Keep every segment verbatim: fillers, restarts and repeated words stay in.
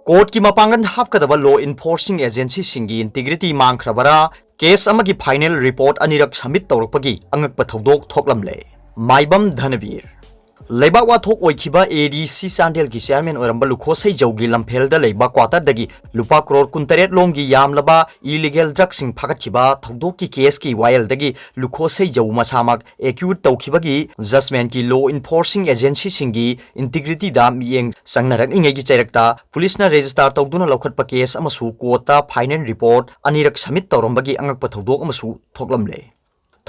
ꯀꯣꯔꯠꯀꯤ ꯃꯄꯥꯡꯒꯜ ꯍꯥꯞꯀꯗꯕ ꯂꯣ ꯏꯟꯐꯣꯔꯁꯤꯡ ꯑꯦꯖꯦꯟꯁꯤꯁꯤꯡꯒꯤ integrity ꯃꯥꯡꯈ꯭ꯔꯕꯔꯥ? Case ꯑꯃꯒꯤ final report ꯑꯅꯤꯔꯛ ꯁꯕꯃꯤꯠ ꯇꯧꯔꯛꯄꯒꯤ ꯑꯉꯛꯄ ꯊꯧꯗꯣꯛ ꯊꯣꯛꯂꯝꯂꯦ꯫ ꯃꯥꯏꯕꯝ ꯙꯅꯕꯤꯔ꯫ ꯂꯩꯕꯥꯛ ꯋꯥꯊꯣꯛ ꯑꯣꯏꯈꯤꯕ ꯑꯦ ꯗꯤ ꯁꯤ ꯆꯥꯟꯗꯦꯜꯒꯤ ꯆꯤꯌꯥꯔꯃꯦꯟ ꯑꯣꯏꯔꯝꯕ ꯂꯨꯈꯣꯁꯩꯖꯧꯒꯤ ꯂꯝꯐꯦꯜꯗ ꯂꯩꯕ ꯀ꯭ꯋꯥꯇꯔꯗꯒꯤ ꯂꯨꯄꯥ ꯀ꯭ꯔꯣꯔ ꯀꯨꯟꯇꯔꯦꯠ ꯂꯣꯝꯒꯤ ꯌꯥꯝꯂꯕ ꯏꯂꯤꯒꯦꯜ ꯗ꯭ꯔꯒꯁꯤꯡ ꯐꯥꯒꯠꯈꯤꯕ ꯊꯧꯗꯣꯛꯀꯤ ꯀꯦꯁꯀꯤ ꯋꯥꯌꯦꯜꯗꯒꯤ ꯂꯨꯈꯣꯁꯩꯖꯧ ꯃꯁꯥꯃꯛ ꯑꯦꯀ꯭ꯌꯨꯠ ꯇꯧꯈꯤꯕꯒꯤ ꯖꯖꯃꯦꯟꯠꯀꯤ ꯂꯣ ꯏꯟꯐꯣꯔꯁꯤꯡ ꯑꯦꯖꯦꯟꯁꯤꯁꯤꯡꯒꯤ ꯏꯟꯇꯤꯒ꯭ꯔꯤꯇꯤꯗ ꯃꯤꯠꯌꯦꯡ ꯆꯪꯅꯔꯛꯂꯤꯉꯩꯒꯤ ꯆꯩꯔꯛꯇ ꯄꯨꯂꯤꯁꯅ ꯔꯦꯖꯤꯁꯇꯥꯔ ꯇꯧꯗꯨꯅ ꯂꯧꯈꯠꯄ ꯀꯦꯁ ꯑꯃꯁꯨ ꯀꯣꯔꯠꯇ ꯐꯥꯏꯅꯦꯜ ꯔꯤꯄꯣꯔꯠ ꯑꯅꯤꯔꯛ ꯁꯕꯃꯤꯠ ꯇꯧꯔꯝꯕꯒꯤ ꯑꯉꯛꯄ ꯊꯧꯗꯣꯛ ꯑꯃꯁꯨ ꯊꯣꯛꯂꯝꯂꯦ꯫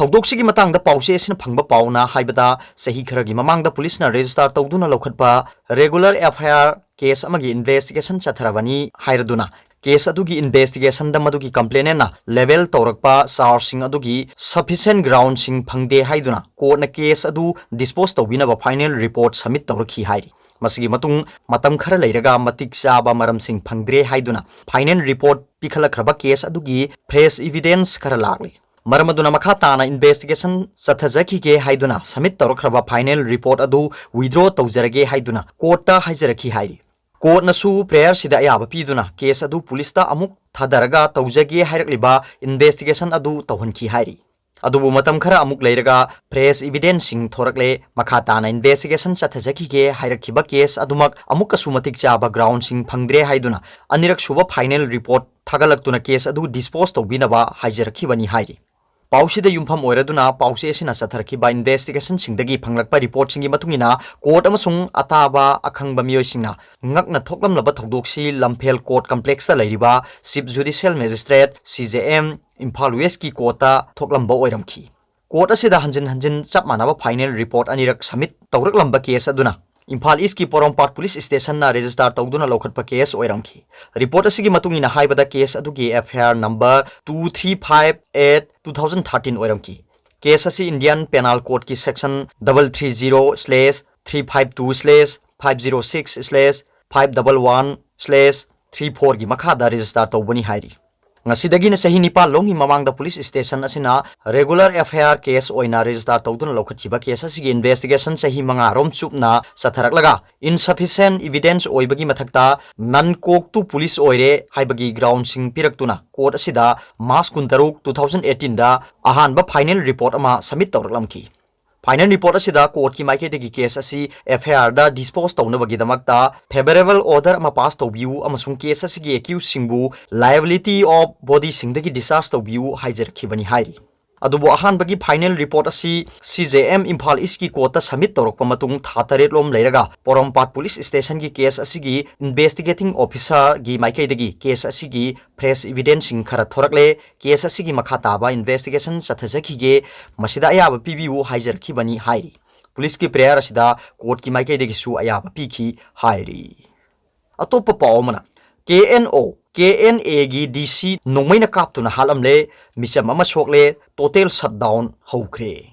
ꯊꯧꯗꯣꯛꯁꯤꯒꯤ ꯃꯇꯥꯡꯗ ꯄꯥꯎꯆꯦ ꯑꯁꯤꯅ ꯐꯪꯕ ꯄꯥꯎꯅ ꯍꯥꯏꯕꯗ, ꯆꯍꯤ ꯈꯔꯒꯤ ꯃꯃꯥꯡꯗ ꯄꯨꯂꯤꯁꯅ ꯔꯦꯖꯤꯁꯇꯥꯔ ꯇꯧꯗꯨꯅ ꯂꯧꯈꯠꯄ regular F I R case ꯑꯃꯒꯤ ꯏꯟꯚꯦꯁꯇꯤꯒꯦꯁꯟ ꯆꯠꯊꯔꯕꯅꯤ ꯍꯥꯏꯔꯗꯨꯅ, ꯀꯦꯁ ꯑꯗꯨꯒꯤ ꯏꯟꯚꯦꯁꯇꯤꯒꯦꯁꯟꯗ ꯃꯗꯨꯒꯤ ꯀꯝꯄ꯭ꯂꯦꯅꯦꯟꯅ ꯂꯦꯕꯦꯜ ꯇꯧꯔꯛꯄ ꯆꯥꯔꯖꯁꯤꯡ ꯑꯗꯨꯒꯤ ꯁꯐꯤꯁꯦꯟ ꯒ꯭ꯔꯥꯎꯟꯁꯤꯡ ꯐꯪꯗꯦ ꯍꯥꯏꯗꯨꯅ ꯀꯣꯔꯠꯅ ꯀꯦꯁ ꯑꯗꯨ ꯗꯤꯁꯄꯣꯖ ꯇꯧꯕꯤꯅꯕ ꯐꯥꯏꯅꯦꯜ ꯔꯤꯄꯣꯔꯠ ꯁꯕꯃꯤꯠ ꯇꯧꯔꯛꯈꯤ ꯍꯥꯏꯔꯤ꯫ ꯃꯁꯤꯒꯤ ꯃꯇꯨꯡ ꯃꯇꯝ ꯈꯔ ꯂꯩꯔꯒ ꯃꯇꯤꯛ ꯆꯥꯕ ꯃꯔꯝꯁꯤꯡ ꯐꯪꯗ꯭ꯔꯦ ꯍꯥꯏꯗꯨꯅ ꯐꯥꯏꯅꯦꯜ ꯔꯤꯄꯣꯔꯠ ꯄꯤꯈꯠꯂꯛꯈ꯭ꯔꯕ ꯀꯦꯁ ꯑꯗꯨꯒꯤ ꯐ꯭ꯔꯦꯁ ꯏꯚꯤꯗꯦꯟꯁ ꯈꯔ ꯂꯥꯛꯂꯤ꯫ ꯃꯔꯝ ꯑꯗꯨꯅ ꯃꯈꯥ ꯇꯥꯅ ꯏꯟꯚꯦꯁꯇꯤꯒꯦꯁꯟ ꯆꯠꯊꯖꯈꯤꯒꯦ ꯍꯥꯏꯗꯨꯅ ꯁꯕꯃꯤꯠ ꯇꯧꯔꯛꯈ꯭ꯔꯕ ꯐꯥꯏꯅꯦꯜ ꯔꯤꯄꯣꯔꯠ ꯑꯗꯨ ꯋꯤꯗ꯭ꯔꯣ ꯇꯧꯖꯔꯒꯦ ꯍꯥꯏꯗꯨꯅ ꯀꯣꯔꯠꯇ ꯍꯥꯏꯖꯔꯛꯈꯤ ꯍꯥꯏꯔꯤ꯫ ꯀꯣꯔꯠꯅꯁꯨ ꯄ꯭ꯔꯦꯌꯔꯁꯤꯗ ꯑꯌꯥꯕ ꯄꯤꯗꯨꯅ ꯀꯦꯁ ꯑꯗꯨ ꯄꯨꯂꯤꯁꯇ ꯑꯃꯨꯛ ꯊꯥꯗꯔꯒ ꯇꯧꯖꯒꯦ ꯍꯥꯏꯔꯛꯂꯤꯕ ꯏꯟꯚꯦꯁꯇꯤꯒꯦꯁꯟ ꯑꯗꯨ ꯇꯧꯍꯟꯈꯤ ꯍꯥꯏꯔꯤ꯫ ꯑꯗꯨꯕꯨ ꯃꯇꯝ ꯈꯔ ꯑꯃꯨꯛ ꯂꯩꯔꯒ ꯐ꯭ꯔꯦꯁ ꯏꯚꯤꯗꯦꯟꯁꯁꯤꯡ ꯊꯣꯔꯛꯂꯦ꯫ ꯃꯈꯥ ꯇꯥꯅ ꯏꯟꯚꯦꯁꯇꯤꯒꯦꯁꯟ ꯆꯠꯊꯖꯈꯤꯒꯦ ꯍꯥꯏꯔꯛꯈꯤꯕ ꯀꯦꯁ ꯑꯗꯨꯃꯛ ꯑꯃꯨꯛꯀꯁꯨ ꯃꯇꯤꯛ ꯆꯥꯕ ꯒ꯭ꯔꯥꯎꯟꯁꯤꯡ ꯐꯪꯗ꯭ꯔꯦ ꯍꯥꯏꯗꯨꯅ ꯑꯅꯤꯔꯛ ꯁꯨꯕ ꯐꯥꯏꯅꯦꯜ ꯔꯤꯄꯣꯔꯠ ꯊꯥꯒꯠꯂꯛꯇꯨꯅ ꯀꯦꯁ ꯑꯗꯨ ꯗꯤꯁꯄꯣꯖ ꯇꯧꯕꯤꯅꯕ ꯍꯥꯏꯖꯔꯛꯈꯤꯕꯅꯤ ꯍꯥꯏꯔꯤ꯫ ꯄꯥꯎꯁꯤꯗ ꯌꯨꯝꯐꯝ ꯑꯣꯏꯔꯗꯨꯅ ꯄꯥꯎꯆꯦ ꯑꯁꯤꯅ ꯆꯠꯊꯔꯛꯈꯤꯕ ꯏꯟꯚꯦꯁꯇꯤꯒꯦꯁꯟꯁꯤꯡꯗꯒꯤ ꯐꯪꯂꯛꯄ ꯔꯤꯄꯣꯔꯠꯁꯤꯡꯒꯤ ꯃꯇꯨꯡ ꯏꯟꯅ ꯀꯣꯔꯠ ꯑꯃꯁꯨꯡ ꯑꯇꯥꯕ ꯑꯈꯪꯕ ꯃꯤꯑꯣꯏꯁꯤꯡꯅ ꯉꯛꯅ ꯊꯣꯛꯂꯝꯂꯕ ꯊꯧꯗꯣꯛꯁꯤ ꯂꯝꯐꯦꯜ ꯀꯣꯔꯠ ꯀꯝꯄ꯭ꯂꯦꯛꯁꯇ ꯂꯩꯔꯤꯕ ꯆꯤꯐ ꯖꯨꯗꯤꯁꯤꯌꯦꯜ ꯃꯦꯖꯤꯁꯇ꯭ꯔꯦꯠ, ꯁꯤ ꯖꯦ ꯑꯦꯝ, ꯏꯝꯐꯥꯜ ꯋꯦꯁꯀꯤ ꯀꯣꯔꯠꯇ ꯊꯣꯛꯂꯝꯕ ꯑꯣꯏꯔꯝꯈꯤ꯫ ꯀꯣꯔꯠ ꯑꯁꯤꯗ ꯍꯟꯖꯤꯟ ꯍꯟꯖꯤꯟ ꯆꯞ ꯃꯥꯟꯅꯕ ꯐꯥꯏꯅꯦꯜ ꯔꯤꯄꯣꯔꯠ ꯑꯅꯤꯔꯛ ꯁꯕꯃꯤꯠ ꯇꯧꯔꯛꯂꯝꯕ ꯀꯦꯁ ꯑꯗꯨꯅ ꯏꯝꯐꯥꯜ ꯏꯁꯀꯤ ꯄꯣꯔꯣꯝꯄꯥꯠ ꯄꯨꯂꯤꯁ ꯁ꯭ꯇꯦꯁꯟꯅ ꯔꯦꯖꯤꯁꯇꯥꯔ ꯇꯧꯗꯨꯅ ꯂꯧꯈꯠꯄ ꯀꯦꯁ ꯑꯣꯏꯔꯝꯈꯤ꯫ ꯔꯤꯄꯣꯔꯠ ꯑꯁꯤꯒꯤ ꯃꯇꯨꯡ ꯏꯟꯅ ꯍꯥꯏꯕꯗ ꯀꯦꯁ ꯑꯗꯨꯒꯤ F I R number two three five eight two thousand thirteen ꯑꯣꯏꯔꯝꯈꯤ꯫ ꯀꯦꯁ ꯑꯁꯤ ꯏꯟꯗꯤꯌꯟ ꯄꯦꯅꯥꯜ ꯀꯣꯗꯀꯤ section double three zero slash three five two slash five zero six slash five double one slash three fourꯒꯤ ꯃꯈꯥꯗ register ꯇꯧꯕꯅꯤ ꯍꯥꯏꯔꯤ꯫ ꯉꯁꯤꯗꯒꯤꯅ ꯆꯍꯤ ꯅꯤꯄꯥꯟ ꯂꯣꯝꯒꯤ ꯃꯃꯥꯡꯗ police station ꯑꯁꯤꯅ regular F I R case ꯑꯣꯏꯅ ꯔꯦꯖꯤꯁꯇꯥꯔ ꯇꯧꯗꯨꯅ ꯂꯧꯈꯠꯈꯤꯕ ꯀꯦꯁ ꯑꯁꯤꯒꯤ ꯏꯟꯚꯦꯁꯇꯤꯒꯦꯁꯟ ꯆꯍꯤ ꯃꯉꯥ ꯔꯣꯝ ꯆꯨꯞꯅ ꯆꯠꯊꯔꯛꯂꯒ, ꯏꯟꯁꯐꯤꯁꯦꯟ ꯏꯚꯤꯗꯦꯟꯁ ꯑꯣꯏꯕꯒꯤ ꯃꯊꯛꯇ ꯅꯟ ꯀꯣꯛꯇꯨ ꯄꯨꯂꯤꯁ ꯑꯣꯏꯔꯦ ꯍꯥꯏꯕꯒꯤ ꯒ꯭ꯔꯥꯎꯟꯁꯤꯡ ꯄꯤꯔꯛꯇꯨꯅ ꯀꯣꯔꯠ ꯑꯁꯤꯗ ꯃꯥꯔꯆ ꯀꯨꯟꯇꯔꯨꯛ, ꯇꯨ ꯊꯥꯎꯖꯟ ꯑꯩꯠꯇꯤꯟꯗ ꯑꯍꯥꯟꯕ ꯐꯥꯏꯅꯦꯜ ꯔꯤꯄꯣꯔꯠ ꯑꯃ ꯁꯕꯃꯤꯠ ꯇꯧꯔꯛꯂꯝꯈꯤ꯫ ꯐꯥꯏꯅꯦꯜ ꯔꯤꯄꯣꯔꯠ ꯑꯁꯤꯗ ꯀꯣꯔꯠꯀꯤ ꯃꯥꯏꯀꯩꯗꯒꯤ ꯀꯦꯁ ꯑꯁꯤ ꯑꯦꯐ ꯑꯥꯏ ꯑꯥꯔꯗ ꯗꯤꯁꯄꯣꯖ ꯇꯧꯅꯕꯒꯤꯗꯃꯛꯇ ꯐꯦꯚꯔꯦꯕꯜ ꯑꯣꯔꯗꯔ ꯑꯃ ꯄꯥꯁ ꯇꯧꯕꯤꯌꯨ ꯑꯃꯁꯨꯡ ꯀꯦꯁ ꯑꯁꯤꯒꯤ ꯑꯦꯀ꯭ꯌꯨꯁꯁꯤꯡꯕꯨ ꯂꯥꯏꯑꯦꯕꯤꯂꯤꯇꯤ ꯑꯣꯐ ꯕꯣꯗꯤꯁꯤꯡꯗꯒꯤ ꯗꯤꯁꯆꯥꯔꯖ ꯇꯧꯕꯤꯌꯨ ꯍꯥꯏꯖꯔꯛꯈꯤꯕꯅꯤ ꯍꯥꯏꯔꯤ꯫ ꯑꯗꯨꯕꯨ ꯑꯍꯥꯟꯕꯒꯤ ꯐꯥꯏꯅꯦꯜ ꯔꯤꯄꯣꯔꯠ ꯑꯁꯤ ꯁꯤ ꯖꯦ ꯑꯦꯝ ꯏꯝꯐꯥꯜ ꯏꯁꯀꯤ ꯀꯣꯔꯠꯇ ꯁꯕꯃꯤꯠ ꯇꯧꯔꯛꯄ ꯃꯇꯨꯡ ꯊꯥ ꯇꯔꯦꯠ ꯂꯣꯝ ꯂꯩꯔꯒ ꯄꯣꯔꯣꯝꯄꯥꯠ ꯄꯨꯂꯤꯁ ꯁ꯭ꯇꯦꯁꯟꯒꯤ ꯀꯦꯁ ꯑꯁꯤꯒꯤ ꯏꯟꯚꯦꯁꯇꯤꯒꯦꯇꯤꯡ ꯑꯣꯐꯤꯁꯥꯔꯒꯤ ꯃꯥꯏꯀꯩꯗꯒꯤ ꯀꯦꯁ ꯑꯁꯤꯒꯤ ꯐ꯭ꯔꯦꯁ ꯏꯚꯤꯗꯦꯟꯁꯁꯤꯡ ꯈꯔ ꯊꯣꯔꯛꯂꯦ, ꯀꯦꯁ ꯑꯁꯤꯒꯤ ꯃꯈꯥ ꯇꯥꯕ ꯏꯟꯚꯦꯁꯇꯤꯒꯦꯁꯟ ꯆꯠꯊꯖꯈꯤꯒꯦ, ꯃꯁꯤꯗ ꯑꯌꯥꯕ ꯄꯤꯕꯤꯌꯨ ꯍꯥꯏꯖꯔꯛꯈꯤꯕꯅꯤ ꯍꯥꯏꯔꯤ꯫ ꯄꯨꯂꯤꯁꯀꯤ ꯄ꯭ꯔꯦꯌꯔ ꯑꯁꯤꯗ ꯀꯣꯔꯠꯀꯤ ꯃꯥꯏꯀꯩꯗꯒꯤꯁꯨ ꯑꯌꯥꯕ ꯄꯤꯈꯤ ꯍꯥꯏꯔꯤ꯫ ꯑꯇꯣꯞꯄ ꯄꯥꯎ ꯑꯃꯅ, ꯀꯦ ꯑꯦꯟ ꯑꯣ, ꯀꯦ ꯑꯦꯟ ꯑꯦꯒꯤ ꯗꯤ ꯁꯤ ꯅꯣꯡꯃꯩꯅ ꯀꯥꯞꯇꯨꯅ ꯍꯥꯠꯂꯝꯂꯦ, ꯃꯤꯆꯝ ꯑꯃ ꯁꯣꯛꯂꯦ, ꯇꯣꯇꯦꯜ ꯁꯠꯗꯥꯎꯟ ꯍꯧꯈ꯭ꯔꯦ꯫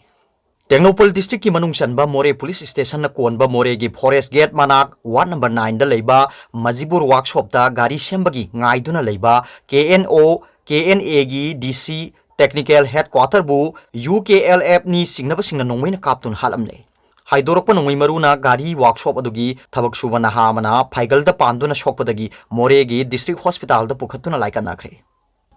ꯇꯦꯡꯅꯧꯄꯜ ꯗꯤꯁꯇ꯭ꯔꯤꯛꯀꯤ ꯃꯅꯨꯡ ꯆꯟꯕ ꯃꯣꯔꯦ ꯄꯨꯂꯤꯁ ꯁ꯭ꯇꯦꯁꯟꯅ ꯀꯣꯟꯕ ꯃꯣꯔꯦꯒꯤ ꯐꯣꯔꯦꯁ ꯒꯦꯠ ꯃꯅꯥꯛ ꯋꯥꯔꯗ ꯅꯝꯕꯔ ꯅꯥꯏꯟꯗ ꯂꯩꯕ ꯃꯖꯤꯕꯨꯔ ꯋꯥꯔꯛꯁꯣꯞꯇ ꯒꯥꯔꯤ ꯁꯦꯝꯕꯒꯤ ꯉꯥꯏꯗꯨꯅ ꯂꯩꯕ ꯀꯦ ꯑꯦꯟ ꯑꯣ, ꯀꯦ ꯑꯦꯟ ꯑꯦꯒꯤ ꯗꯤ ꯁꯤ ꯇꯦꯛꯅꯤꯀꯦꯜ ꯍꯦꯗꯀ꯭ꯋꯥꯇꯔꯕꯨ ꯌꯨ ꯀꯦ ꯑꯦꯜ ꯑꯦꯐꯅꯤ ꯆꯤꯡꯅꯕꯁꯤꯡꯅ ꯅꯣꯡꯃꯩꯅ ꯀꯥꯞꯇꯨꯅ ꯍꯥꯠꯂꯝꯂꯦ꯫ ꯍꯥꯏꯗꯣꯔꯛꯄ ꯅꯣꯡꯃꯩ ꯃꯔꯨꯅ ꯒꯥꯔꯤ ꯋꯥꯔꯛꯁꯣꯞ ꯑꯗꯨꯒꯤ ꯊꯕꯛ ꯁꯨꯕ ꯅꯍꯥ ꯑꯃꯅ ꯐꯥꯏꯒꯜꯗ ꯄꯥꯟꯗꯨꯅ ꯁꯣꯛꯄꯗꯒꯤ ꯃꯣꯔꯦꯒꯤ ꯗꯤꯁꯇ꯭ꯔꯤꯛ ꯍꯣꯁꯄꯤꯇꯥꯜꯗ ꯄꯨꯈꯠꯇꯨꯅ ꯂꯥꯏꯀꯠꯅꯈ꯭ꯔꯦ꯫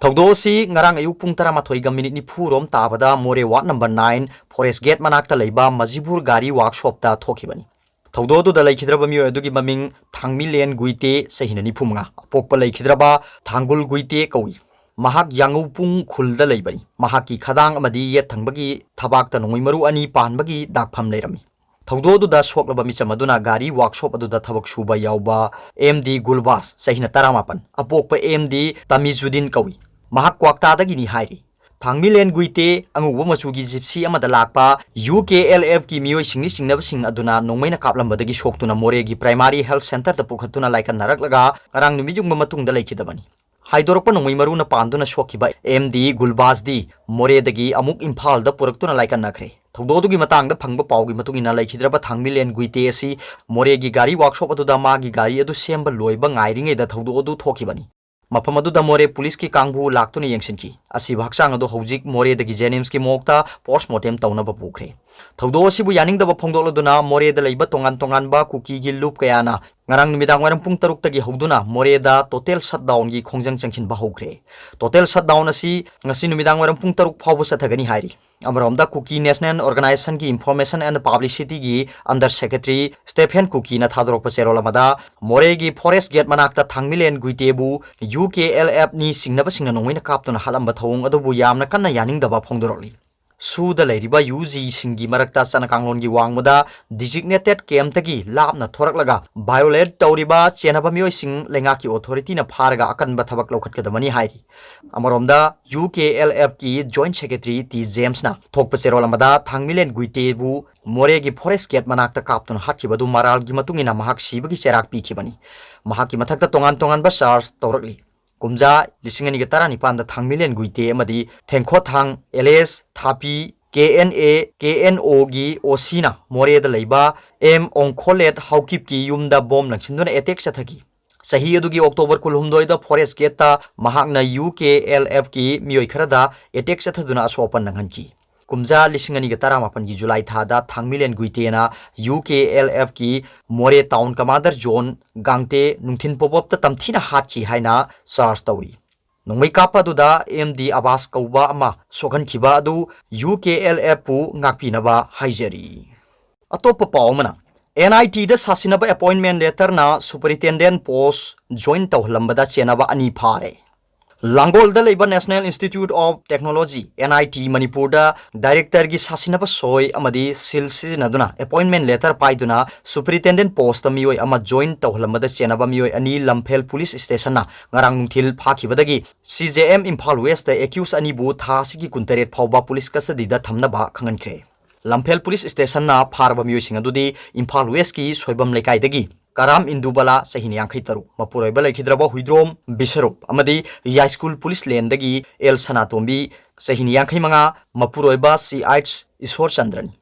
ꯊꯧꯗꯣꯛ ꯑꯁꯤ ꯉꯔꯥꯡ ꯑꯌꯨꯛ ꯄꯨꯡ ꯇꯔꯥꯃꯥꯊꯣꯏꯒ ꯃꯤꯅꯤꯠ ꯅꯤꯐꯨ ꯔꯣꯝ ꯇꯥꯕꯗ Moreh ward number nine forest gate ꯃꯅꯥꯛꯇ ꯂꯩꯕ ꯃꯖꯤꯕꯨꯔ ꯒꯥꯔꯤ ꯋꯥꯔꯛꯁꯣꯞꯇ ꯊꯣꯛꯈꯤꯕꯅꯤ꯫ ꯊꯧꯗꯣꯛ ꯑꯗꯨꯗ ꯂꯩꯈꯤꯗ꯭ꯔꯕ ꯃꯤꯑꯣꯏ ꯑꯗꯨꯒꯤ ꯃꯃꯤꯡ ꯊꯥꯡꯃꯤꯂꯦꯟ ꯒꯨꯏꯇꯦ, ꯆꯍꯤꯅ ꯅꯤꯐꯨ ꯃꯉꯥ, ꯑꯄꯣꯛꯄ ꯂꯩꯈꯤꯗ꯭ꯔꯕ ꯊꯥꯡꯒꯨꯜ ꯒꯨꯏꯇꯦ ꯀꯧꯏ꯫ ꯃꯍꯥꯛ ꯌꯥꯡꯉꯧꯄꯨꯡ ꯈꯨꯜꯗ ꯂꯩꯕꯅꯤ꯫ ꯃꯍꯥꯛꯀꯤ ꯈꯗꯥꯡ ꯑꯃꯗꯤ ꯌꯦꯠ ꯊꯪꯕꯒꯤ ꯊꯕꯥꯛꯇ ꯅꯣꯡꯃꯩ ꯃꯔꯨ ꯑꯅꯤ ꯄꯥꯟꯕꯒꯤ ꯗꯥꯛꯐꯝ ꯂꯩꯔꯝꯃꯤ꯫ ꯊꯧꯗꯣꯛ ꯑꯗꯨꯗ ꯁꯣꯛꯂꯕ ꯃꯤꯆꯝ ꯑꯗꯨꯅ ꯒꯥꯔꯤ ꯋꯥꯔꯛꯁꯣꯞ ꯑꯗꯨꯗ ꯊꯕꯛ ꯁꯨꯕ ꯌꯥꯎꯕ ꯑꯦꯝ ꯗꯤ ꯒꯨꯜꯕꯥꯁ, ꯆꯍꯤꯅ ꯇꯔꯥꯃꯥꯄꯟ, ꯑꯄꯣꯛꯄ ꯑꯦꯝ ꯗꯤ ꯇꯥꯃꯤꯖꯨꯗꯤꯟ ꯀꯧꯏ꯫ ꯃꯍꯥꯛ ꯀ꯭ꯋꯥꯛꯇꯥꯗꯒꯤꯅꯤ ꯍꯥꯏꯔꯤ꯫ ꯊꯥꯡꯃꯤꯂꯦꯟ ꯒꯨꯏꯇꯦ ꯑꯉꯧꯕ ꯃꯆꯨꯒꯤ ꯖꯤꯞꯁꯤ ꯑꯃꯗ ꯂꯥꯛꯄ ꯌꯨ ꯀꯦ ꯑꯦꯜ ꯑꯦꯐꯀꯤ ꯃꯤꯑꯣꯏꯁꯤꯡꯅꯤ ꯆꯤꯡꯅꯕꯁꯤꯡ ꯑꯗꯨꯅ ꯅꯣꯡꯃꯩꯅ ꯀꯥꯞꯂꯝꯕꯗꯒꯤ ꯁꯣꯛꯇꯨꯅ ꯃꯣꯔꯦꯒꯤ ꯄ꯭ꯔꯥꯏꯃꯥꯔꯤ ꯍꯦꯜꯊ ꯁꯦꯟꯇꯔꯗ ꯄꯨꯈꯠꯇꯨꯅ ꯂꯥꯏꯀꯠꯅꯔꯛꯂꯒ ꯉꯔꯥꯡ ꯅꯨꯃꯤꯠ ꯌꯨꯡꯕ ꯃꯇꯨꯡꯗ ꯂꯩꯈꯤꯗꯕꯅꯤ꯫ ꯍꯥꯏꯗꯣꯔꯛꯄ ꯅꯣꯡꯃꯩ ꯃꯔꯨꯅ ꯄꯥꯟꯗꯨꯅ ꯁꯣꯛꯈꯤꯕ ꯑꯦꯝ ꯗꯤ ꯒꯨꯜꯕꯥꯖꯗꯤ ꯃꯣꯔꯦꯗꯒꯤ ꯑꯃꯨꯛ ꯏꯝꯐꯥꯜꯗ ꯄꯨꯔꯛꯇꯨꯅ ꯂꯥꯏꯀꯠꯅꯈ꯭ꯔꯦ꯫ ꯊꯧꯗꯣꯛ ꯑꯗꯨꯒꯤ ꯃꯇꯥꯡꯗ ꯐꯪꯕ ꯄꯥꯎꯒꯤ ꯃꯇꯨꯡ ꯏꯟꯅ, ꯂꯩꯈꯤꯗ꯭ꯔꯕ ꯊꯥꯡꯃꯤꯂꯦꯟ ꯒꯨꯏꯇꯦ ꯑꯁꯤ ꯃꯣꯔꯦꯒꯤ ꯒꯥꯔꯤ ꯋꯥꯔꯛꯁꯣꯞ ꯑꯗꯨꯗ ꯃꯥꯒꯤ ꯒꯥꯔꯤ ꯑꯗꯨ ꯁꯦꯝꯕ ꯂꯣꯏꯕ ꯉꯥꯏꯔꯤꯉꯩꯗ ꯊꯧꯗꯣꯛ ꯑꯗꯨ ꯊꯣꯛꯈꯤꯕꯅꯤ꯫ ꯃꯐꯝ ꯑꯗꯨꯗ ꯃꯣꯔꯦ ꯄꯨꯂꯤꯁꯀꯤ ꯀꯥꯡꯕꯨ ꯂꯥꯛꯇꯨꯅ ꯌꯦꯡꯁꯤꯟꯈꯤ꯫ ꯑꯁꯤꯕ ꯍꯛꯆꯥꯡ ꯑꯗꯨ ꯍꯧꯖꯤꯛ ꯃꯣꯔꯦꯗꯒꯤ ꯖꯦꯅꯤꯝꯁꯀꯤ ꯃꯣꯔꯒꯇ ꯄꯣꯁꯃꯣꯔꯇꯦꯝ ꯇꯧꯅꯕ ꯄꯨꯈ꯭ꯔꯦ꯫ ꯊꯧꯗꯣꯛ ꯑꯁꯤꯕꯨ ꯌꯥꯅꯤꯡꯗꯕ ꯐꯣꯡꯗꯣꯛꯂꯗꯨꯅ ꯃꯣꯔꯦꯗ ꯂꯩꯕ ꯇꯣꯉꯥꯟ ꯇꯣꯉꯥꯟꯕ ꯀꯨꯀꯤꯒꯤ ꯂꯨꯞ ꯀꯌꯥꯅ ꯉꯔꯥꯡ ꯅꯨꯃꯤꯗꯥꯡ ꯋꯥꯏꯔꯝ ꯄꯨꯡ ꯇꯔꯨꯛꯇꯒꯤ ꯍꯧꯗꯨꯅ ꯃꯣꯔꯦꯗ ꯇꯣꯇꯦꯜ ꯁꯠꯗꯥꯎꯟꯒꯤ ꯈꯣꯡꯖꯪ ꯆꯪꯁꯤꯟꯕ ꯍꯧꯈ꯭ꯔꯦ꯫ ꯇꯣꯇꯦꯜ ꯁꯠꯗꯥꯎꯟ ꯑꯁꯤ ꯉꯁꯤ ꯅꯨꯃꯤꯗꯥꯡ ꯋꯥꯏꯔꯝ ꯄꯨꯡ ꯇꯔꯨꯛ ꯐꯥꯎꯕ ꯆꯠꯊꯒꯅꯤ ꯍꯥꯏꯔꯤ꯫ ꯑꯃꯔꯣꯝꯗ ꯀꯨꯀꯤ ꯅꯦꯁꯅꯦꯜ ꯑꯣꯔꯒꯅꯥꯏꯖꯦꯁꯟꯒꯤ ꯏꯟꯐꯣꯔꯃꯦꯁꯟ ꯑꯦꯟ ꯄꯕ꯭ꯂꯤꯁꯤꯇꯤꯒꯤ ꯑꯟꯗꯔ ꯁꯦꯀ꯭ꯔꯦꯇꯔꯤ ꯁ꯭ꯇꯦꯐꯦꯟ ꯀꯨꯀꯤꯅ ꯊꯥꯗꯣꯔꯛꯄ ꯆꯦꯔꯣꯜ ꯑꯃꯗ, ꯃꯣꯔꯦꯒꯤ ꯐꯣꯔꯦꯁ ꯒꯦꯠ ꯃꯅꯥꯛꯇ ꯊꯥꯡꯃꯤꯂꯦꯟ ꯒꯨꯏꯇꯦꯕꯨ ꯌꯨ ꯀꯦ ꯑꯦꯜ ꯑꯦꯐꯅꯤ ꯆꯤꯡꯅꯕꯁꯤꯡꯅ ꯅꯣꯡꯃꯩꯅ ꯀꯥꯞꯇꯨꯅ ꯍꯥꯠꯂꯝꯕ ꯊꯧꯑꯣꯡ ꯑꯗꯨꯕꯨ ꯌꯥꯝꯅ ꯀꯟꯅ ꯌꯥꯅꯤꯡꯗꯕ ꯐꯣꯡꯗꯣꯔꯛꯂꯤ꯫ ꯁꯨꯗ ꯂꯩꯔꯤꯕ ꯌꯨ ꯖꯤꯁꯤꯡꯒꯤ ꯃꯔꯛꯇ ꯆꯠꯅ ꯀꯥꯡꯂꯣꯟꯒꯤ ꯋꯥꯡꯃꯗ ꯗꯤꯖꯤꯒꯅꯦꯇꯦꯗ ꯀꯦꯝꯞꯇꯒꯤ ꯂꯥꯞꯅ ꯊꯣꯔꯛꯂꯒ ꯚꯥꯏꯑꯣꯂꯦꯠ ꯇꯧꯔꯤꯕ ꯆꯦꯟꯅꯕ ꯃꯤꯑꯣꯏꯁꯤꯡ ꯂꯩꯉꯥꯛꯀꯤ ꯑꯣꯊꯣꯔꯤꯇꯤꯅ ꯐꯥꯔꯒ ꯑꯀꯟꯕ ꯊꯕꯛ ꯂꯧꯈꯠꯀꯗꯕꯅꯤ ꯍꯥꯏꯔꯤ꯫ ꯑꯃꯔꯣꯝꯗ, ꯌꯨ ꯀꯦ ꯑꯦꯜ ꯑꯦꯐꯀꯤ ꯖꯣꯏꯟꯠ ꯁꯦꯀ꯭ꯔꯦꯇꯔꯤ ꯇꯤ ꯖꯦꯝꯁꯅ ꯊꯣꯛꯄ ꯆꯦꯔꯣꯜ ꯑꯃꯗ ꯊꯥꯡꯃꯤꯂꯦꯟ ꯒꯨꯏꯇꯦꯕꯨ ꯃꯣꯔꯦꯒꯤ ꯐꯣꯔꯦꯁ ꯒꯦꯠ ꯃꯅꯥꯛꯇ ꯀꯥꯞꯇꯨꯅ ꯍꯥꯠꯈꯤꯕ ꯑꯗꯨ ꯃꯔꯥꯜꯒꯤ ꯃꯇꯨꯡ ꯏꯟꯅ ꯃꯍꯥꯛ ꯁꯤꯕꯒꯤ ꯆꯩꯔꯥꯛ ꯄꯤꯈꯤꯕꯅꯤ꯫ ꯃꯍꯥꯛꯀꯤ ꯃꯊꯛꯇ ꯇꯣꯉꯥꯟ ꯇꯣꯉꯥꯟꯕ ꯆꯥꯔꯖ ꯇꯧꯔꯛꯂꯤ꯫ ꯀꯨꯝꯖꯥ ꯂꯤꯁꯤꯡ ꯑꯅꯤꯒ ꯇꯔꯥꯅꯤꯄꯥꯟꯗ ꯊꯥꯡꯃꯤꯂꯦꯟ ꯒꯨꯏꯇꯦ ꯑꯃꯗꯤ ꯊꯦꯡꯈꯣꯠꯊꯥꯡ ꯑꯦꯂꯦꯁ ꯊꯥꯄꯤ ꯀꯦ ꯑꯦꯟ ꯑꯦ, ꯀꯦ ꯑꯦꯟ ꯑꯣꯒꯤ ꯑꯣ ꯁꯤꯅ ꯃꯣꯔꯦꯗ ꯂꯩꯕ ꯑꯦꯝ ꯑꯣꯡꯈꯣꯂꯦꯠ ꯍꯥꯎꯀꯤꯞꯀꯤ ꯌꯨꯝꯗ ꯕꯣꯝ ꯂꯪꯁꯤꯟꯗꯨꯅ ꯑꯦꯇꯦꯛ ꯆꯠꯊꯈꯤ꯫ ꯆꯍꯤ ꯑꯗꯨꯒꯤ ꯑꯣꯛꯇꯣꯕꯔ ꯀꯨꯟꯍꯨꯝꯗꯣꯏꯗ ꯐꯣꯔꯦꯁ ꯒꯦꯠꯇ ꯃꯍꯥꯛꯅ ꯌꯨ ꯀꯦ ꯑꯦꯜ ꯑꯦꯐꯀꯤ ꯃꯤꯑꯣꯏ ꯈꯔꯗ ꯑꯦꯇꯦꯛ ꯆꯠꯊꯗꯨꯅ ꯑꯁꯣꯛ ꯑꯄꯟ ꯅꯪꯍꯟꯈꯤ꯫ ꯀꯨꯝꯖꯥ ꯂꯤꯁꯤꯡ ꯑꯅꯤꯒ ꯇꯔꯥꯃꯥꯄꯟꯒꯤ ꯖꯨꯂꯥꯏ ꯊꯥꯗ ꯊꯥꯡꯃꯤꯂꯦꯟ ꯒꯨꯏꯇꯦꯅ ꯌꯨ ꯀꯦ ꯑꯦꯜ ꯑꯦꯐꯀꯤ ꯃꯣꯔꯦ ꯇꯥꯎꯟ ꯀꯃꯥꯟꯗꯔ ꯖꯣꯟ ꯒꯥꯡꯇꯦ ꯅꯨꯡꯊꯤꯟ ꯄꯣꯞ ꯑꯞꯇ ꯇꯝꯊꯤꯅ ꯍꯥꯠꯈꯤ ꯍꯥꯏꯅ ꯆꯥꯔꯖ ꯇꯧꯔꯤ꯫ ꯅꯣꯡꯃꯩ ꯀꯥꯞꯄ ꯑꯗꯨꯗ ꯑꯦꯝ ꯗꯤ ꯑꯕꯥꯁ ꯀꯧꯕ ꯑꯃ ꯁꯣꯛꯍꯟꯈꯤꯕ ꯑꯗꯨ ꯌꯨ ꯀꯦ ꯑꯦꯜ ꯑꯦꯐꯄꯨ ꯉꯥꯛꯄꯤꯅꯕ ꯍꯥꯏꯖꯔꯤ꯫ ꯑꯇꯣꯞꯄ ꯄꯥꯎ ꯑꯃꯅ, ꯑꯦꯟ ꯑꯥꯏ ꯇꯤꯗ ꯁꯥꯁꯤꯟꯅꯕ ꯑꯦꯄꯣꯏꯟꯃꯦꯟ ꯂꯦꯇꯔꯅ ꯁꯨꯄꯔꯤꯟꯇꯦꯟꯗꯦꯟ ꯄꯣꯁ ꯖꯣꯏꯟ ꯇꯧꯍꯜꯂꯝꯕꯗ ꯆꯦꯟꯅꯕ ꯑꯅꯤ ꯐꯥꯔꯦ꯫ ꯂꯥꯡꯒꯣꯜꯗ ꯂꯩꯕ National Institute of Technology, N I T, ꯃꯅꯤꯄꯨꯔꯗ ꯗꯥꯏꯔꯦꯛꯇꯔꯒꯤ ꯁꯥꯁꯤꯟꯅꯕ ꯁꯣꯏ ꯑꯃꯗꯤ ꯁꯤꯜ ꯁꯤꯖꯤꯟꯅꯗꯨꯅ ꯑꯦꯄꯣꯏꯟꯃꯦꯟ ꯂꯦꯇꯔ ꯄꯥꯏꯗꯨꯅ ꯁꯨꯄꯔꯤꯟꯇꯦꯟꯗꯦꯟ ꯄꯣꯁꯇ ꯃꯤꯑꯣꯏ ꯑꯃ ꯖꯣꯏꯟ ꯇꯧꯍꯜꯂꯝꯕꯗ ꯆꯦꯟꯅꯕ ꯃꯤꯑꯣꯏ ꯑꯅꯤ ꯂꯝꯐꯦꯜ ꯄꯨꯂꯤꯁ ꯁ꯭ꯇꯦꯁꯟꯅ ꯉꯔꯥꯡ ꯅꯨꯡꯊꯤꯜ ꯐꯥꯈꯤꯕꯗꯒꯤ ꯁꯤ ꯖꯦ ꯑꯦꯝ ꯏꯝꯐꯥꯜ ꯋꯦꯁꯇ ꯑꯦꯀ꯭ꯌꯨꯁ ꯑꯅꯤꯕꯨ ꯊꯥ ꯑꯁꯤꯒꯤ ꯀꯨꯟꯇꯔꯦꯠ ꯐꯥꯎꯕ ꯄꯨꯂꯤꯁ ꯀꯁꯇꯗꯤꯗ ꯊꯝꯅꯕ ꯈꯪꯍꯟꯈ꯭ꯔꯦ꯫ ꯂꯝꯐꯦꯜ ꯄꯨꯂꯤꯁ ꯁ꯭ꯇꯦꯁꯟꯅ ꯐꯥꯔꯕ ꯃꯤꯑꯣꯏꯁꯤꯡ ꯑꯗꯨꯗꯤ ꯏꯝꯐꯥꯜ ꯋꯦꯁꯀꯤ ꯁꯣꯏꯕꯝ ꯂꯩꯀꯥꯏꯗꯒꯤ ꯀꯔꯥꯝ ꯏꯟꯗꯨꯕꯂꯥ, ꯆꯍꯤ ꯌꯥꯡꯈꯩ ꯇꯔꯨꯛ, ꯃꯄꯨꯔꯣꯏꯕ ꯂꯩꯈꯤꯗ꯭ꯔꯕ ꯍꯨꯏꯗ꯭ꯔꯣꯝ ꯕꯤꯁꯔꯨꯞ ꯑꯃꯗꯤ ꯌꯥꯏꯁ꯭ꯀꯨꯜ ꯄꯨꯂꯤꯁ ꯂꯦꯟꯗꯒꯤ ꯑꯦꯜ ꯁꯅꯥꯇꯣꯝꯕꯤ, ꯆꯍꯤ ꯌꯥꯡꯈꯩ ꯃꯉꯥ, ꯃꯄꯨꯔꯣꯏꯕ ꯁꯤ ꯑꯩꯆ ꯏꯁꯣꯔꯆꯟꯗ꯭ꯔꯅꯤ꯫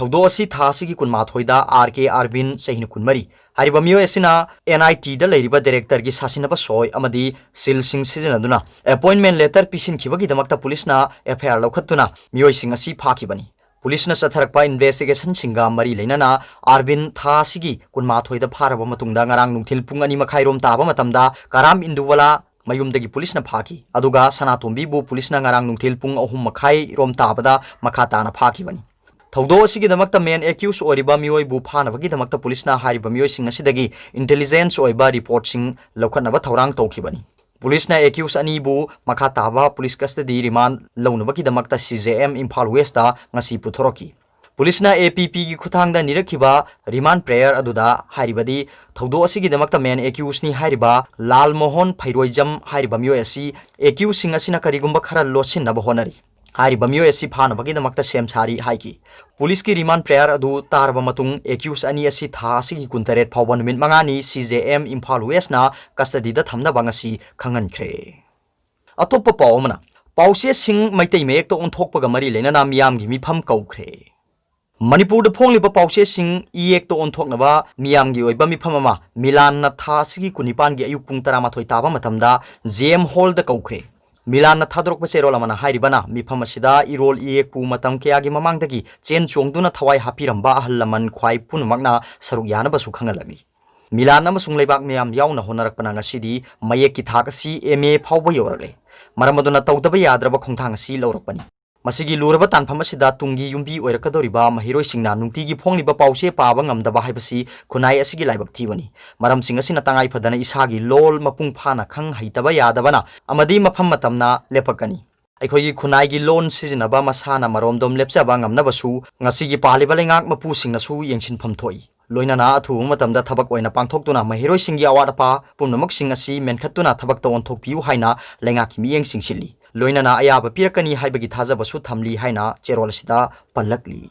ꯊꯧꯗꯣꯛ ꯑꯁꯤ ꯊꯥ ꯑꯁꯤꯒꯤ ꯀꯨꯟꯃꯥꯊꯣꯏꯗ ꯑꯥꯔ ꯀꯦ ꯑꯥꯔꯕꯤꯟ, ꯆꯍꯤ ꯀꯨꯟꯃꯔꯤ, ꯍꯥꯏꯔꯤꯕ ꯃꯤꯑꯣꯏ ꯑꯁꯤꯅ ꯑꯦꯟ ꯑꯥꯏ ꯇꯤꯗ ꯂꯩꯔꯤꯕ ꯗꯥꯏꯔꯦꯛꯇꯔꯒꯤ ꯁꯥꯁꯤꯟꯅꯕ ꯁꯣꯏ ꯑꯃꯗꯤ ꯁꯤꯜꯁꯤꯡ ꯁꯤꯖꯤꯟꯅꯗꯨꯅ ꯑꯦꯄꯣꯏꯟꯃꯦꯟ ꯂꯦꯇꯔ ꯄꯤꯁꯤꯟꯈꯤꯕꯒꯤꯗꯃꯛꯇ ꯄꯨꯂꯤꯁꯅ ꯑꯦꯐ ꯑꯥꯏ ꯑꯥꯔ ꯂꯧꯈꯠꯇꯨꯅ ꯃꯤꯑꯣꯏꯁꯤꯡ ꯑꯁꯤ ꯐꯥꯈꯤꯕꯅꯤ꯫ ꯄꯨꯂꯤꯁꯅ ꯆꯠꯊꯔꯛꯄ ꯏꯟꯚꯦꯁꯇꯤꯒꯦꯁꯟꯁꯤꯡꯒ ꯃꯔꯤ ꯂꯩꯅꯅ ꯑꯥꯔꯕꯤꯟ ꯊꯥ ꯑꯁꯤꯒꯤ ꯀꯨꯟꯃꯥꯊꯣꯏꯗ ꯐꯥꯔꯕ ꯃꯇꯨꯡꯗ ꯉꯔꯥꯡ ꯅꯨꯡꯊꯤꯜ ꯄꯨꯡ ꯑꯅꯤ ꯃꯈꯥꯏꯔꯣꯝ ꯇꯥꯕ ꯃꯇꯝꯗ ꯀꯔꯥꯝ ꯏꯟꯗꯨꯋꯥꯂꯥ ꯃꯌꯨꯝꯗꯒꯤ ꯄꯨꯂꯤꯁꯅ ꯐꯥꯈꯤ꯫ ꯑꯗꯨꯒ ꯁꯅꯥꯇꯣꯝꯕꯤꯕꯨ ꯄꯨꯂꯤꯁꯅ ꯉꯔꯥꯡ ꯅꯨꯡꯊꯤꯜ ꯄꯨꯡ ꯑꯍꯨꯝ ꯃꯈꯥꯏꯔꯣꯝ ꯇꯥꯕꯗ ꯃꯈꯥ ꯇꯥꯅ ꯐꯥꯈꯤꯕꯅꯤ꯫ ꯊꯧꯗꯣꯛ ꯑꯁꯤꯒꯤꯗꯃꯛꯇ ꯃꯦꯟ ꯑꯦꯀ꯭ꯌꯨꯁ ꯑꯣꯏꯔꯤꯕ ꯃꯤꯑꯣꯏꯕꯨ ꯐꯥꯅꯕꯒꯤꯗꯃꯛꯇ ꯄꯨꯂꯤꯁꯅ ꯍꯥꯏꯔꯤꯕ ꯃꯤꯑꯣꯏꯁꯤꯡ ꯑꯁꯤꯗꯒꯤ ꯏꯟꯇꯦꯂꯤꯖꯦꯟꯁ ꯑꯣꯏꯕ ꯔꯤꯄꯣꯔꯠꯁꯤꯡ ꯂꯧꯈꯠꯅꯕ ꯊꯧꯔꯥꯡ ꯇꯧꯈꯤꯕꯅꯤ꯫ ꯄꯨꯂꯤꯁꯅ ꯑꯦꯀ꯭ꯌꯨꯁ ꯑꯅꯤꯕꯨ ꯃꯈꯥ ꯇꯥꯕ ꯄꯨꯂꯤꯁ ꯀꯁꯇꯗꯤ ꯔꯤꯃꯥꯟ ꯂꯧꯅꯕꯒꯤꯗꯃꯛꯇ ꯁꯤ ꯖꯦ ꯑꯦꯝ ꯏꯝꯐꯥꯜ ꯋꯦꯁꯇ ꯉꯁꯤ ꯄꯨꯊꯣꯔꯛꯈꯤ꯫ ꯄꯨꯂꯤꯁꯅ ꯑꯦ ꯄꯤ ꯄꯤꯒꯤ ꯈꯨꯠꯊꯥꯡꯗ ꯅꯤꯔꯛꯈꯤꯕ ꯔꯤꯃꯥꯟ ꯄ꯭ꯔꯦꯌꯔ ꯑꯗꯨꯗ ꯍꯥꯏꯔꯤꯕꯗꯤ, ꯊꯧꯗꯣꯛ ꯑꯁꯤꯒꯤꯗꯃꯛꯇ ꯃꯦꯟ ꯑꯦꯀ꯭ꯌꯨꯁꯅꯤ ꯍꯥꯏꯔꯤꯕ ꯂꯥꯜ ꯃꯣꯍꯟ ꯐꯩꯔꯣꯏꯖꯝ ꯍꯥꯏꯔꯤꯕ ꯃꯤꯑꯣꯏ ꯑꯁꯤ ꯑꯦꯀ꯭ꯌꯨꯁꯁꯤꯡ ꯑꯁꯤꯅ ꯀꯔꯤꯒꯨꯝꯕ ꯈꯔ ꯂꯣꯠꯁꯤꯟꯅꯕ ꯍꯣꯠꯅꯔꯤ꯫ ꯍꯥꯏꯔꯤꯕ ꯃꯤꯑꯣꯏ ꯑꯁꯤ ꯐꯥꯅꯕꯒꯤꯗꯃꯛꯇ ꯁꯦꯝ ꯁꯥꯔꯤ ꯍꯥꯏꯈꯤ꯫ ꯄꯨꯂꯤꯁꯀꯤ ꯔꯤꯃꯥꯟ ꯄ꯭ꯔꯦꯌꯔ ꯑꯗꯨ ꯇꯥꯔꯕ ꯃꯇꯨꯡ, ꯑꯦꯀ꯭ꯌꯨꯁ ꯑꯅꯤ ꯑꯁꯤ ꯊꯥ ꯑꯁꯤꯒꯤ ꯀꯨꯟꯇꯔꯦꯠ ꯐꯥꯎꯕ ꯅꯨꯃꯤꯠ ꯃꯉꯥꯅꯤ ꯁꯤ ꯖꯦ ꯑꯦꯝ ꯏꯝꯐꯥꯜ ꯋꯦꯁꯅ ꯀꯁꯇꯗꯤꯗ ꯊꯝꯅꯕ ꯉꯁꯤ ꯈꯪꯍꯟꯈ꯭ꯔꯦ꯫ ꯑꯇꯣꯞꯄ ꯄꯥꯎ ꯑꯃꯅ, ꯄꯥꯎꯆꯦꯁꯤꯡ ꯃꯩꯇꯩ ꯃꯌꯦꯛꯇ ꯑꯣꯟꯊꯣꯛꯄꯒ ꯃꯔꯤ ꯂꯩꯅꯅ ꯃꯤꯌꯥꯝꯒꯤ ꯃꯤꯐꯝ ꯀꯧꯈ꯭ꯔꯦ꯫ ꯃꯅꯤꯄꯨꯔꯗ ꯐꯣꯡꯂꯤꯕ ꯄꯥꯎꯆꯦꯁꯤꯡ ꯏꯌꯦꯛꯇ ꯑꯣꯟꯊꯣꯛꯅꯕ ꯃꯤꯌꯥꯝꯒꯤ ꯑꯣꯏꯕ ꯃꯤꯐꯝ ꯑꯃ ꯃꯤꯂꯥꯟꯅ ꯊꯥ ꯑꯁꯤꯒꯤ ꯀꯨꯟꯅꯤꯄꯥꯟꯒꯤ ꯑꯌꯨꯛ ꯄꯨꯡ ꯇꯔꯥꯃꯥꯊꯣꯏ ꯇꯥꯕ ꯃꯇꯝꯗ ꯖꯦ ꯑꯦꯝ ꯍꯣꯜꯗ ꯀꯧꯈ꯭ꯔꯦ꯫ ꯃꯤꯂꯥꯟꯅ ꯊꯥꯗꯣꯔꯛꯄ ꯆꯦꯔꯣꯜ ꯑꯃꯅ ꯍꯥꯏꯔꯤꯕꯅ, ꯃꯤꯐꯝ ꯑꯁꯤꯗ ꯏꯔꯣꯜ ꯏꯌꯦꯛꯄꯨ ꯃꯇꯝ ꯀꯌꯥꯒꯤ ꯃꯃꯥꯡꯗꯒꯤ ꯆꯦꯟ ꯆꯣꯡꯗꯨꯅ ꯊꯋꯥꯏ ꯍꯥꯞꯄꯤꯔꯝꯕ ꯑꯍꯜ ꯂꯃꯟ ꯈ꯭ꯋꯥꯏ ꯄꯨꯝꯅꯃꯛꯅ ꯁꯔꯨꯛ ꯌꯥꯅꯕꯁꯨ ꯈꯪꯍꯜꯂꯝꯃꯤ꯫ ꯃꯤꯂꯥꯟ ꯑꯃꯁꯨꯡ ꯂꯩꯕꯥꯛ ꯃꯤꯌꯥꯝ ꯌꯥꯎꯅ ꯍꯣꯠꯅꯔꯛꯄꯅ ꯉꯁꯤꯗꯤ ꯃꯌꯦꯛꯀꯤ ꯊꯥꯛ ꯑꯁꯤ ꯑꯦꯝ ꯑꯦ ꯐꯥꯎꯕ ꯌꯧꯔꯛꯂꯦ꯫ ꯃꯔꯝ ꯑꯗꯨꯅ ꯇꯧꯗꯕ ꯌꯥꯗ꯭ꯔꯕ ꯈꯣꯡꯊꯥꯡ ꯑꯁꯤ ꯂꯧꯔꯛꯄꯅꯤ꯫ ꯃꯁꯤꯒꯤ ꯂꯨꯔꯕ ꯇꯥꯟꯐꯝ ꯑꯁꯤꯗ ꯇꯨꯡꯒꯤ ꯌꯨꯝꯕꯤ ꯑꯣꯏꯔꯛꯀꯗꯧꯔꯤꯕ ꯃꯍꯩꯔꯣꯏꯁꯤꯡꯅ ꯅꯨꯡꯇꯤꯒꯤ ꯐꯣꯡꯂꯤꯕ ꯄꯥꯎꯆꯦ ꯄꯥꯕ ꯉꯝꯗꯕ ꯍꯥꯏꯕꯁꯤ ꯈꯨꯟꯅꯥꯏ ꯑꯁꯤꯒꯤ ꯂꯥꯏꯕꯛ ꯊꯤꯕꯅꯤ꯫ ꯃꯔꯝꯁꯤꯡ ꯑꯁꯤꯅ ꯇꯉꯥꯏ ꯐꯗꯅ ꯏꯁꯥꯒꯤ ꯂꯣꯜ ꯃꯄꯨꯡ ꯐꯥꯅ ꯈꯪ ꯍꯩꯇꯕ ꯌꯥꯗꯕꯅ ꯑꯃꯗꯤ ꯃꯐꯝ ꯃꯇꯝꯅ ꯂꯦꯞꯄꯛꯀꯅꯤ꯫ ꯑꯩꯈꯣꯏꯒꯤ ꯈꯨꯟꯅꯥꯏꯒꯤ ꯂꯣꯟ ꯁꯤꯖꯤꯟꯅꯕ ꯃꯁꯥꯅ ꯃꯔꯣꯝꯗꯣꯝ ꯂꯦꯞꯆꯕ ꯉꯝꯅꯕꯁꯨ ꯉꯁꯤꯒꯤ ꯄꯥꯜꯂꯤꯕ ꯂꯩꯉꯥꯛ ꯃꯄꯨꯁꯤꯡꯅꯁꯨ ꯌꯦꯡꯁꯤꯟꯐꯝ ꯊꯣꯛꯏ꯫ ꯂꯣꯏꯅꯅ ꯑꯊꯨꯕ ꯃꯇꯝꯗ ꯊꯕꯛ ꯑꯣꯏꯅ ꯄꯥꯡꯊꯣꯛꯇꯨꯅ ꯃꯍꯩꯔꯣꯏꯁꯤꯡꯒꯤ ꯑꯋꯥꯠ ꯑꯄꯥ ꯄꯨꯝꯅꯃꯛꯁꯤꯡ ꯑꯁꯤ ꯃꯦꯟꯈꯠꯇꯨꯅ ꯊꯕꯛꯇ ꯑꯣꯟꯊꯣꯛꯄꯤꯌꯨ ꯍꯥꯏꯅ ꯂꯩꯉꯥꯛꯀꯤ ꯃꯤꯠꯌꯦꯡ ꯆꯤꯡꯁꯤꯜꯂꯤ꯫ ꯂꯣꯏꯅꯅ ꯑꯌꯥꯕ ꯄꯤꯔꯛꯀꯅꯤ ꯍꯥꯏꯕꯒꯤ ꯊꯥꯖꯕꯁꯨ ꯊꯝꯂꯤ ꯍꯥꯏꯅ ꯆꯦꯔꯣꯜ ꯑꯁꯤꯗ ꯄꯜꯂꯛꯂꯤ꯫